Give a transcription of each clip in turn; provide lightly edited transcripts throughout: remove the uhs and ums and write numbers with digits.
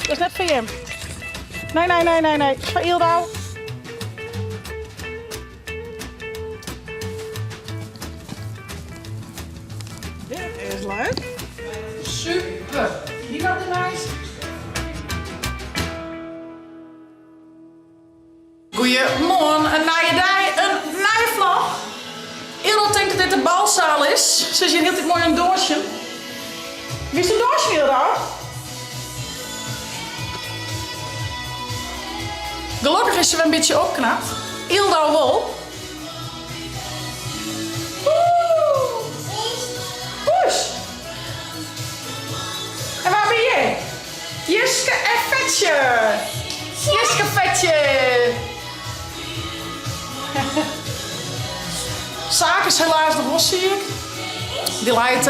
Dat is net foar jim. Nee, nee, nee, nee, nee. Is foar Yldau. Dit is leuk. Super. Wie noch derneist? Goeiemoarn, in nije dei, in nije vlog. Yldau tinkt dat dit de balsaal is. Se is hjir hieltyd moai oan it dânsjen. Wist oan it dânsjen, Yldau? Gelokkich is se wer in bytsje opknapt. Yldau wol. Poes! En wa bin je? Jiske en Fetsje! Jiske Fetsje! Saak is helaas noch wol siik. Dy leit,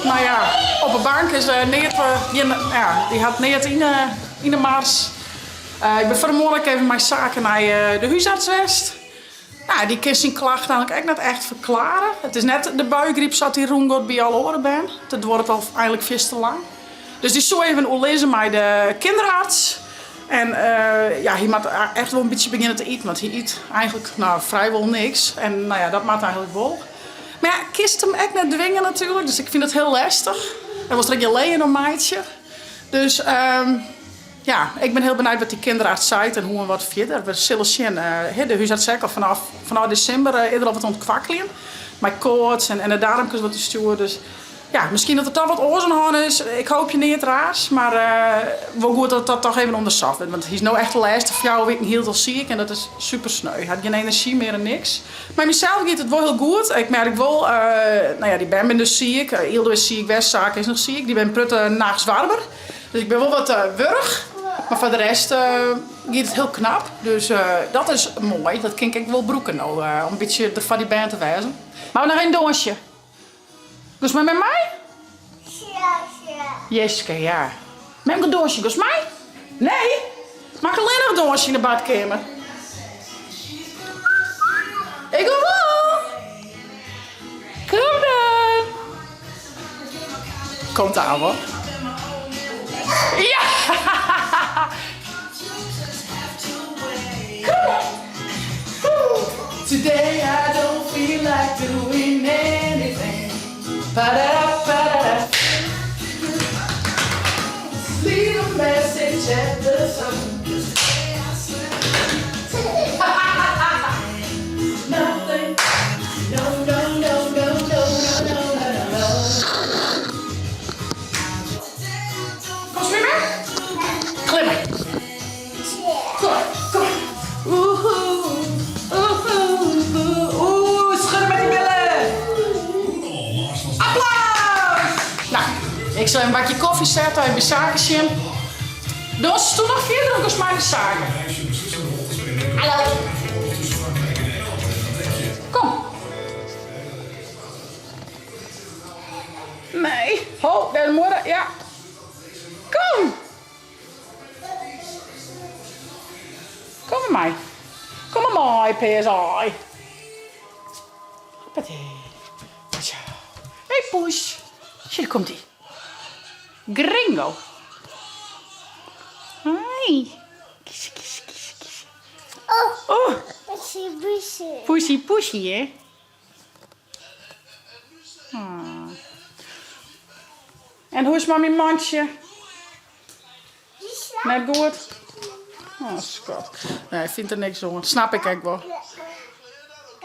no ja, op 'e bank is neat, gjin, ja, dy hat neat yn yn 'e mars. Ik bin fan 'e moarn ek even mei Sake nei de húsarts west. Nou, dy kin syn klachten eigentlik ek net echt ferklare. It is net de buikgryp sa't dy rûngiet by alle oare bern. Dat duorret al eigentlik fierste lang. Dus dy soe even oerlizze mei de kinderarts. En ja, hy moat echt wol in bytsje begjinne te iten, want hy yt eigentlik no, frijwol niks. En no ja, dat moat eigentlik wol. Mar ja, kinst him ek net dwinge natuerlik, dus ik fyn dat hiel lestich. Dêr wolst der ek gjin leien om meitsje. Dus ja, ik bin hiel benijd wat dy kinderarts seit en hoe en wat fierder. We sille sjen. De húsarts sei ek al fanôf, fanôf desimber is der al wat oan it kwakkeljen. Mei koarts en de darmkes wat te stjoer. Dus ja, miskien dat der toch wat oars oan de hân is. Ik hoopje neat raars, mar wol goed dat dat toch even ûndersocht wurdt. Want hy is no echt de lêste fjouwer wiken hielendal siik en dat is super sneu. Hy hat gjin enerzjy mear en niks. Mei mysels giet it wol hiel goed. Ik merk wol, no ja, dy bern binne dus siik. Yldo is siik west, Sake is noch siik. Dy binne in protte nachts warber. Dus ik bin wol wat wurch. Mar foar de rest giet it hiel knap. Dus dat is moai. Dat kin ik ek wol brûke no, om in bytsje der foar dy bern te wêzen. Mar noch in dânsje. Giest mei my mei? Jiske, ja. Mem giet dânsjen, giest mei? Nee? Mak allinnich dânsje yn de badkeamer. Ik wol wol. Kom dan. Komt aan hoor. Ja! Kom op. Today I don't feel like doing anything. Ba-da-da, ba-da-da. Leave a message at the tone. Nothing. No, no, no, no, no, no, no, no, no. Komst mei my? Klimme. Kom, kom. Oehoe, oehoe, oeh, schudden met die billen. Applaus! Nou, ik sil even in bakje kofje sette, even by Sake sjen. Dochst toen noch fierder of giest mei de Sake? Hallo. Kom. Nee. Ho, dêr de muorre, ja. Kom! Kom mar mei. Kom mar mei, PSI. Hoppatee. Hey, poes. Hier komt ie. Gringo. Hi. Kies, kies, kies, kies. Oh. Oh. Poesie, poesie. Poesie, poesie, hè? Ah. En hoe is it mei myn mantsje? Net goed? Oh, skat. Nee, hy fynt der niks oan. Snap ik ek wol.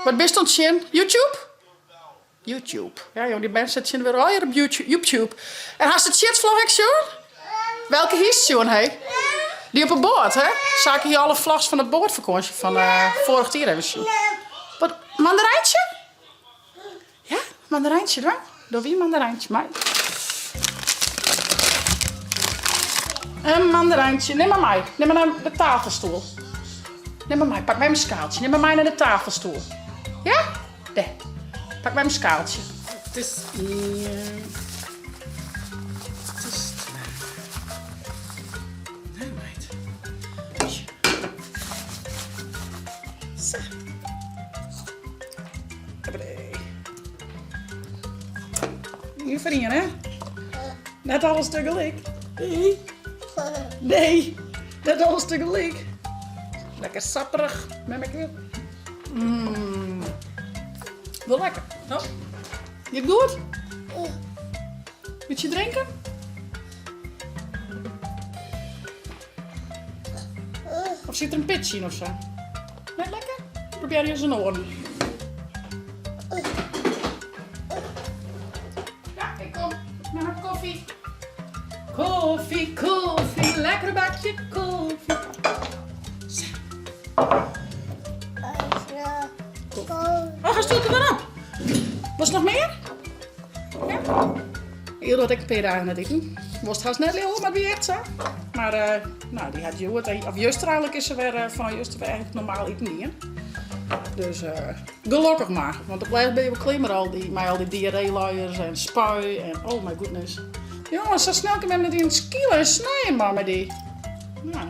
Wat bist oan it sjen? YouTube? YouTube. Ja, jong, dy bern sit tsjin wer allegear op YouTube. En hast de shitsvlog ek sjoen? Welke hiest sjoen, hé? Dy op 'e boat, hè? Sake hie alle vlogs fan de boatfakânsje fan foarich jier even sjoen. Wat, mandarijntsje? Ja, mandarijntsje dwaan? Door wie mandarijntsje mei? Een mandarijntje. Nim mar mei. Nim mar nei de tafelstoel. Nim mar mei. Pak mei myn skaaltsje. Nim mar mei nei de tafelstoel. Ja? Dêr. Pak mei myn skaaltsje. It is ien. It is twa. Nee, meid. Sa. Ien foar ien, hè? Net alles tegelyk. Hey. Nee, net alles tegelyk. Lekker sapperich, memmeke. Mm. Wol lekker, toch? Giet goed? Bytsje drinken? Of sit der in pitsje yn of sa? Net lekker? Probearje ris in oaren. Ja, ik kom. Mei har koffie. Koffie, koffie, lekker bakje koffie. Sa. Oh, ga stoel er op. Wolst noch mear? Ja? Hilde hat ek in pear dagen net iten. Wolst hast net leauwe, mar it wie echt sa. Mar uh, nou, dy hat hjoed, of juster eigenlik is se wer uh, fan juster wer echt normaal iten gien. Dus uh, gelokkich mar, want op lêst bin je wol klear mei al dy, mei al dy diarreeluiers en spui en oh my goodness. Jonges, sa snel kin mem net yn it skilen en snijen mar mei dy. Nou,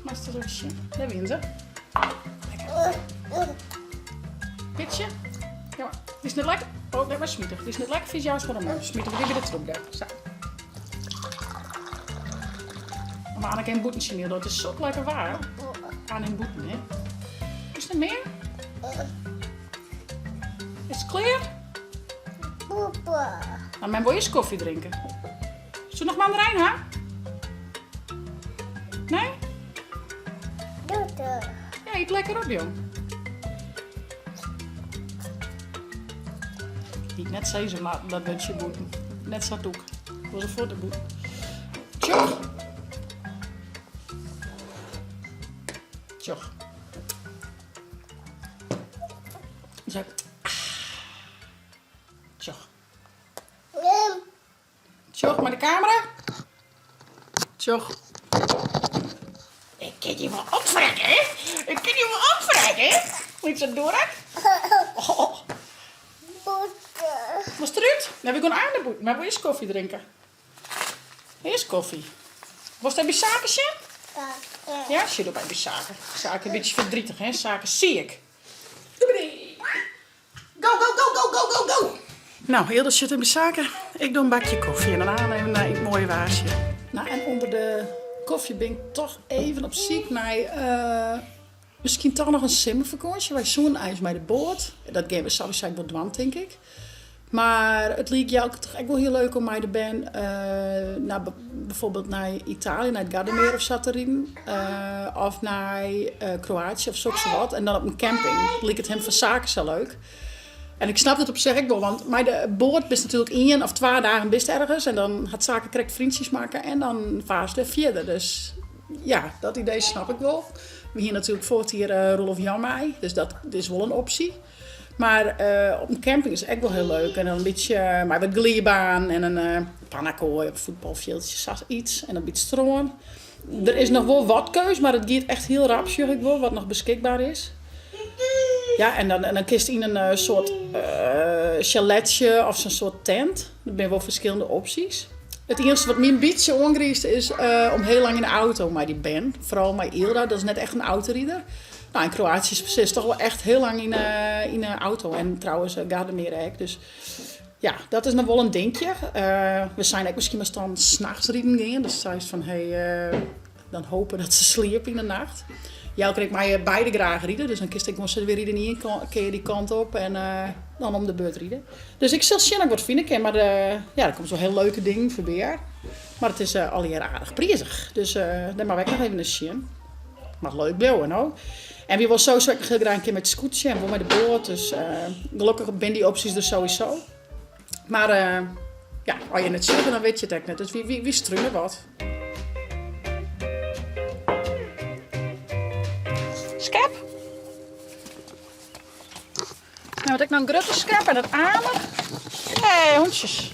moatst ris even sjen. Dêr wiene se. Lekker. Pitsje. Ja, dy is net lekker. Oh, net mar smite. Dy is net lekker vies juist maar om. Smite we dy by de troep dêr. Sa. Maar Anneke in bûten sjen, dat is sok lekker waar. Aan in bûten, hè. Is der mear? Is it klear? Nou, mem wol earst koffie drinke. Soe noch mandarijn ha? Nee? Ja, yt lekker op, jong. Hie ik net sizze moatten, dat wurdsje bûten. Net sa tûk. Wol se fuort de bûten. Tsjoch. Tsjoch. Zo. Tsjoch. Tsjoch mei de kamera. Tsjoch. Ik kin dy wol opfrekke, hè? Ik kin dy wol opfrekke, hè? Lytse doerak. Oh. Wolst derút? Nee, we gaan aan de bûten. Mar wol earst koffie drinke. Earst koffie. Wolst even by Sake sjen? Ja, sjoch op by Sake. Sake in bytsje verdrietig, hè? Sake siik. Go, go, go, go, go, go, go! Nou, Hilde sit in by Sake. Ik doe in bakje koffie en daarna even nei it moaie waarsje. Nou, en ûnder de kofje bin ik toch even op syk nei miskien toch noch in simmerfakânsje. Wy soenen eins mei de boat. Dat gean we sawiesa ek wol dwaan, tink ik. Mar it liek Jelke toch ek wol hiel leuk om mei de bern nei bijvoorbeeld nei Italië, nei it Gardameer of sa te riden. Of nei Kroatië of soksawat. En dan op in camping. Liket him foar Sake sa leuk. En ik snap dat op sich ek wol, want mei de boat bist natuerlik ien of twa dagen bist ergens en dan hat Sake krekt fryntsjes makke en dan faarst wer fierder. Dus ja, dat idee snap ik wol. We hiene natuerlik foarich jier Roelof Jan mei, dus dat is wol in opsje. Mar op in camping is ek wol hiel leuk. En dan in bytsje mei wat glydbaan en in pannakoai of fuotbalfjildsje, sa yts. En dan by it strân. Der is noch wol wat keus, mar it giet echt hiel rap, sjoch ik wol, wat noch beskikber is. Ja, en dan, en dan kinst yn in soart sjaletsje of sa'n soart tent. Der binne wol ferskillende opsjes. It iennichste wat my in bytsje oangriist is om hiel lang yn de auto mei dy bern. Foaral mei Ilda, dat is net echt in autorider. Nou, yn Kroatië sitst toch wol echt hiel lang yn 'e auto. En trouwens Gardameer ek. Dus ja, dat is noch wol in dinkje. We seine ek miskien moatst dan nachts riden gean. Dus seist fan hé, dan hope dat se sliepe yn de nacht. Jelke en ik meie beide graach ride, dus dan kinst ek gewoan sizze wy ride yn ien kear dy kant op en dan om de beurt ride. Dus ik sil sjen oft ik wat fine kin, mar ja, der komt wol hiel leuke dingen foarby hear. Mar it is allegear aardich prizich, dus dêr moatte we ek noch even nei sjen. Moat leuk bliuwe, no? En wy wolle sowieso ek noch hiel graach in kear mei it skûtsje en wol mei de boat, dus gelokkich binne dy opsjes der sowieso. Mar ja, as je net sjogge, dan witte je it ek net. Dus wy strune wat. Skep. Nou wat ik noch in grutte skep en dat amer. Hé, hûntsjes.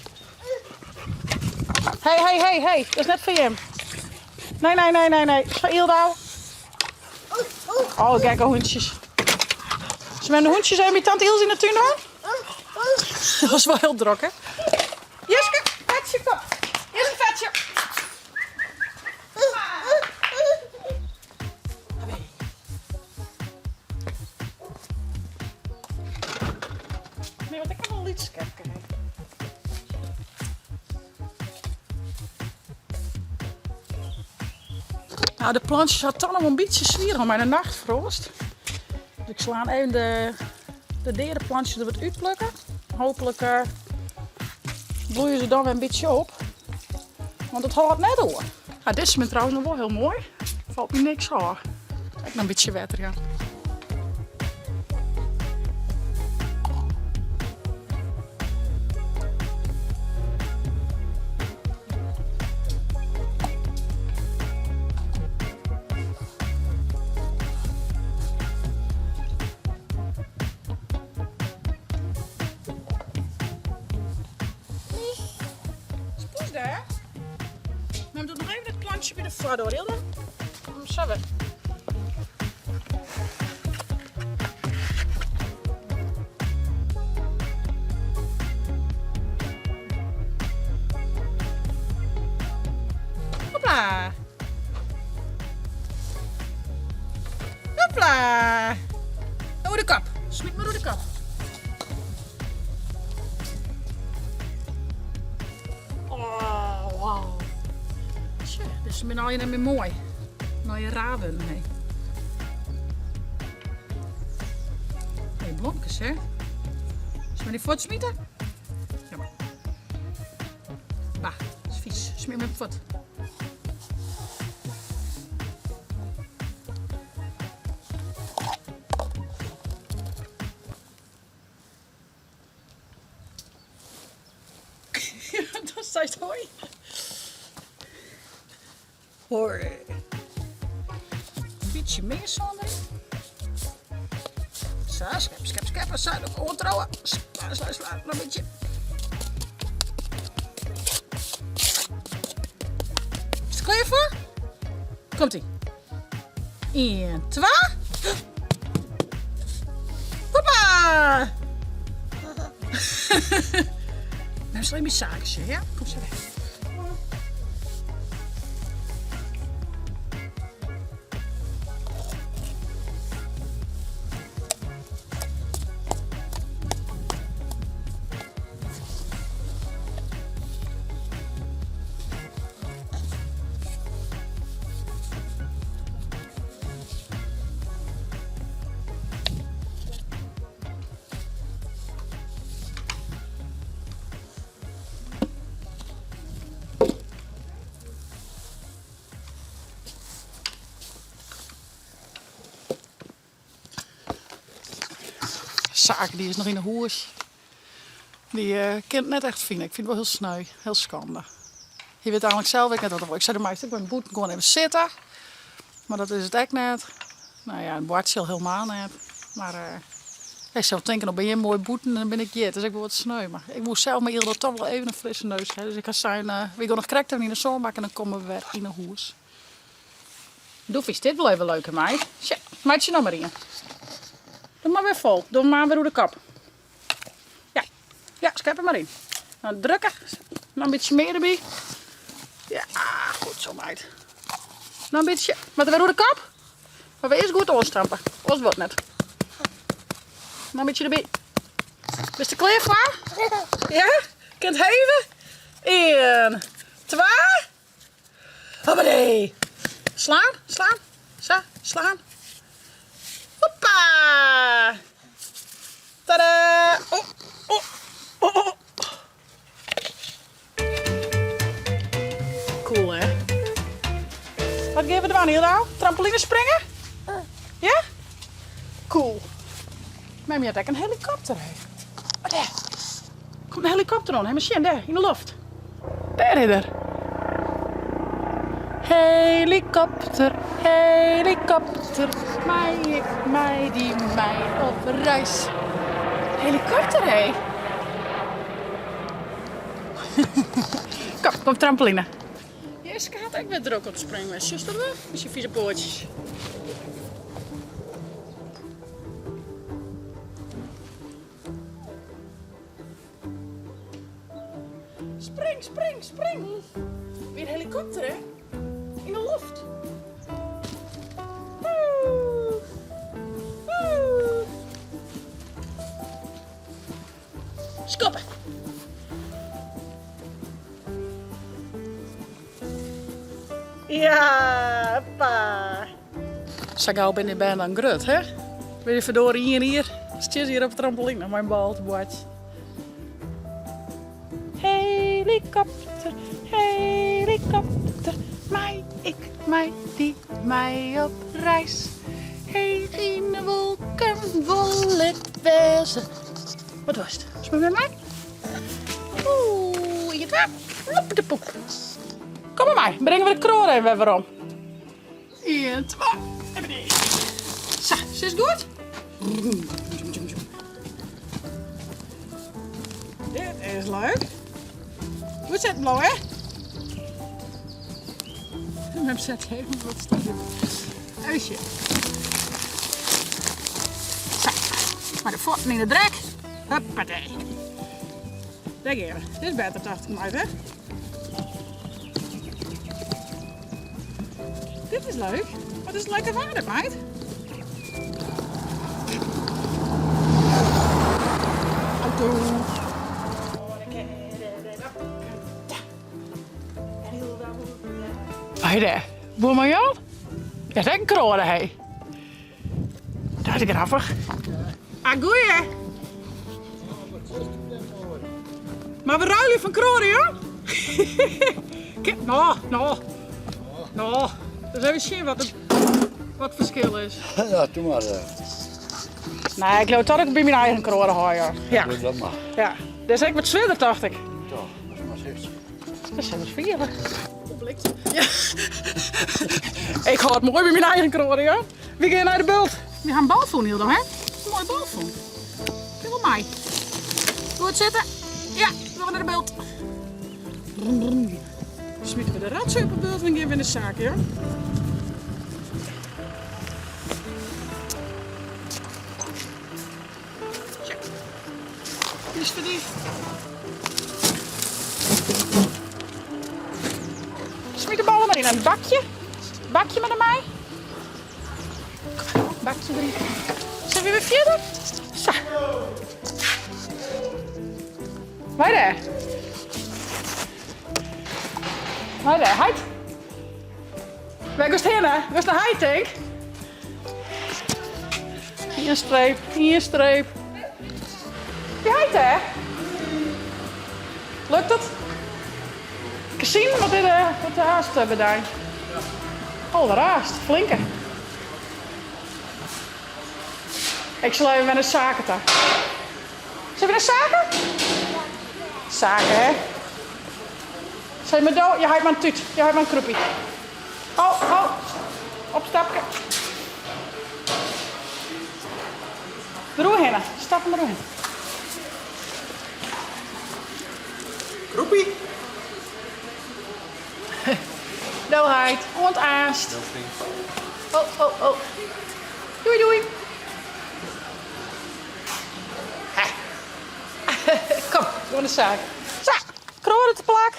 Hé, hé, hé, hé, dat is net foar jim. Nee, nee, nee, nee, nee. Is foar Ildau. Oh, gekke hûntsjes. Zullen we de hûntsjes even by tante Ilse yn de tún dwaan? Dat is wol hiel drok, hè? Jiske, Fetsje, kom. Jiske, Fetsje. Nee, want ik ha wol in lyts skepke. Nou, de plantsjes hat toch nog wel een beetje swier mei de nachtfroast. Dus ik slaan even de, de deade plantjes er wat uitplukken. Hopelijk uh, bloeien ze dan weer een beetje op. Want het hâldt net oan. Ah, dit is trouwens nog wel heel mooi. Valt me niks aan. Ek noch in bytsje wetter, ja. Poes dêr. Mem doet noch even dit plantsje by de foardoar, Hilde. Kom sa wer. Hopla. Hopla. Oer de kop. Smyt mar oer de kop. Oh, wow. Tsja, dizze binne allegear net mear moai. Nei je raar wurden, hé. Hey, blomkes, hè? Zullen we die fuortsmite? Ja, maar. Bah, dat is vies. Smyt him fuort. Dan seist hoi. Hoi. Bytsje mear sân deryn. Sa, skep, skep, skep. Sa, noch oantriuwe. Sla, sla, sla. Noch in bytsje. Is it klear foar? Komt ie. Ien, twa. Hoppa! Nou sal even saken sjen, ja? Kom sa wer. Sake dy is noch yn 'e hûs. Dy kin it net echt fine. Ik fyn it wol hiel sneu, hiel skande. Hy wit eigenlik sels ek net wat er wol. Ik sei, do meist ek gewoan bûten gewoan even sitte. Mar dat is it ek net. No ja, in boartsje al helemaal net. Mar hy sil tinke, no bin jim moai bûten en dan bin ik hjir. It is ek wol wat sneu. Mar ik woe sels mei Ilda toch wol even in frisse neus ha. Dus ik ha sein, wy gean noch krekt even yn de sânbak en dan komme we wer yn 'e hûs. Do fynst dit wol even leuk hè meid? Sja, meitsje noch mar ien. Doch mar wer fol. Doch mar wer oer de kop. Ja, ja, skep er mar yn. Dan drukke. Noch in bytsje mear derby. Ja, goed zo meid. Noch in bytsje. Moat er wer oer de kop? Mar we earst goed oanstampe. Oars wurdt net. Noch in bytsje derby. Bist der klear foar? Ja? Kin it heve? Ien, twa. Hoppatee. Slaan, slaan. Sa, slaan. Hoppa! Tada! Oh, oh, oh, oh. Cool, hè? Wat gean we dwaan, Hilda? Trampoline springe? Ja? Cool. Mem hat ek in helikopter, hè? Oh, dêr. Komt in helikopter oan. Hé, mar sjen, dêr, yn de loft. Dêr is er. Helikopter, helikopter, mei ik mei dy mei op reis. Helikopter, hé. Kom, op trampoline. Jeske hat ek wer drok op it springen west. Sjochst dat wol? Mei syn fize poatsjes. Spring, spring, spring! Wie in helikopter, hè? Yn de loft. Woe! Woe! Skoppe! Ja, hoppa. Sa gau binne dy bern dan grut, hè? Binne dy ferdorie ien jier, stean se hjir op 'e trampoline mei in bal te boartsjen. Helikopter, helikopter, mei ik mei dy mei op reis. Heech yn 'e wolken wol ik wêze. Wat dochst? Wolst mei my? Oeh, ien, twa, loep de poep. Kom mar mei, bringe we de kroade even wer werom. Ien, twa, en beneden. Sa, sis goed? Dit is leuk. Goed zitten, Blauw, hè? Mem zet even wat stapje. Even Sa, mei de fuotten yn de drek. Huppatee. Dêr gean we. Dit is better, tocht ik, hè? Dit is leuk. Wat is lekker waarde, meid. Auto. Hoi dêr. Buorman Jan? Ja, dat is in kroade, hé. Dat is grappich. Ah, goeie. Mar we ruilje fan kroade, ja? No, no. No. Dus even sjen wat it wat ferskil is. Ja, doe mar. Nee, ik leau dat ik by myn eigen kroade hâld, ja. Ja, doe dat mar. Ja. Dit is ek wat swierder, tocht ik. Toch, dat is mar sechstjin. Dat is wat swierder. Oh, bliksem. Ja. Ik hâld moai by myn eigen kroade, ja. Wy gean nei de bult. Wy ha in bal fûn, Hildo, hè? In moaie bal fûn. Kin wol mei. Goed sitte. Ja, we nei de bult. Brum, brum. Smite we de rotsoai op de bult en dan gean we yn de saak, ja. Tja. Dit is foar dy. Smyt de ballen mar yn in bakje. Bakje mar dermei. Kom, bakje deryn. Sille we wer fierder? Sa. Hoi dêr. Hoi dêr, heit. Wêr giest hinne? Giest nei heit, tink? Ien streep, ien streep. Wie heit dêr? Lukt it? Kezien, wat is de, wat de haast by dy? Oh, wat haast, flinke. Ik sil even wer nei Sake ta. Sille we nei Sake? Sake, hè? Sis mar do, je heit mar in tút, je heit mar in krûpie. Oh, oh, opstapke. Deroerhinne, stap der mar oerhinne. Krûpie. Do heit, oant aanst. Oh, oh, oh. Doei, doei. Kom, oan de saak. Sa, kroade te plak.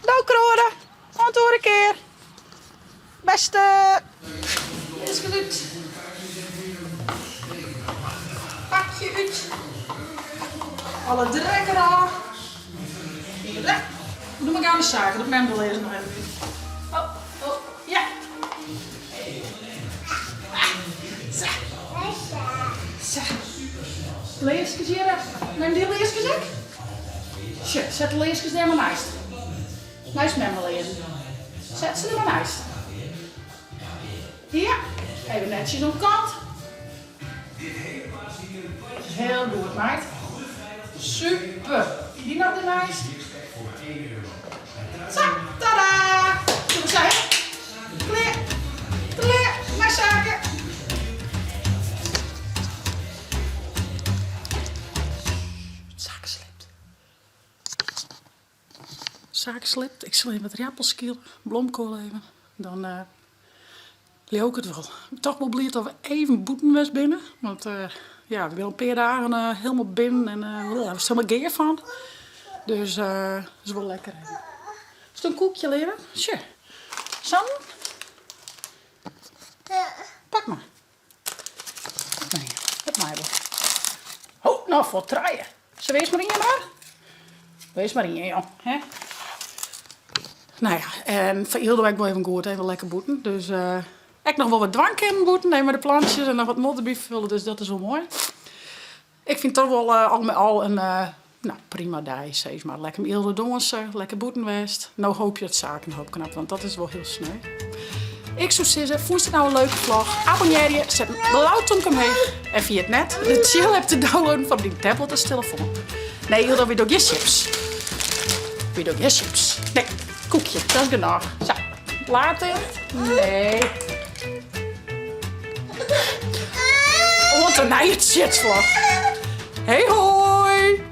Do kroade, oant oare kear. Bêste. Learskes út. Pakje út. Alle drek derôf. Hier, Doe mar gau de saken, dat mem de learzens noch even út. Oh, oh, ja. Sa. Sa. Learskes hjir. Neem dy learskes ek? Sjoch, set de learskes dêr mar neist. Neist mem de learzen. Set se der mar neist. Ja, even netsjes oan kant. Heel goed, meid. Super. Dy noch derneist. Sa, tada! Soe ik sa, hè? Klear. Klear. Nei saken. Sake slipt. Sake slipt. Ik sil even wat ierdappels skiele. Blomkoal even. Dan uh, leau ik it wol. Toch wol bliid dat we even bûten west binne. Want uh, ja, we binne al in pear dagen uh, hielendal binnen en uh, we is hielendal gear fan. Dus uh, is wol lekker even. Is it in koekje, leave? Sjoch. San? Pak mar. Pak mar ien. Dat mei wol. Ho, no foar trije. Sille we earst mar ien mar? Earst mar ien, joh. Hè? No ja, en foar Yldo ek wol even goed, even lekker bûten. Dus ek noch wol wat dwaan kinnen bûten, even mei de plantsjes en noch wat modder byfulle, dus dat is wol moai. Ik fyn it toch wol al mei al in no, prima dei, sis mar. Lekker mei Yldo dânse, lekker bûten west. No hoopje dat Saken noch opknapt, want dat is wol hiel sneu. Ik soe sizze, fûnst it no in leuke vlog? Abonnearje, set in blau tomke omheech en ferjit net de Tsjil app te downloaden foar op dyn tablet as telefoan. Nee, Yldo, wy dogge gjin chips. Wy dogge gjin chips. Nee, koekje, dat is genôch. Sa, laad ticht. Nee. Oant de nije Tsjitsvlog. Hey hoi!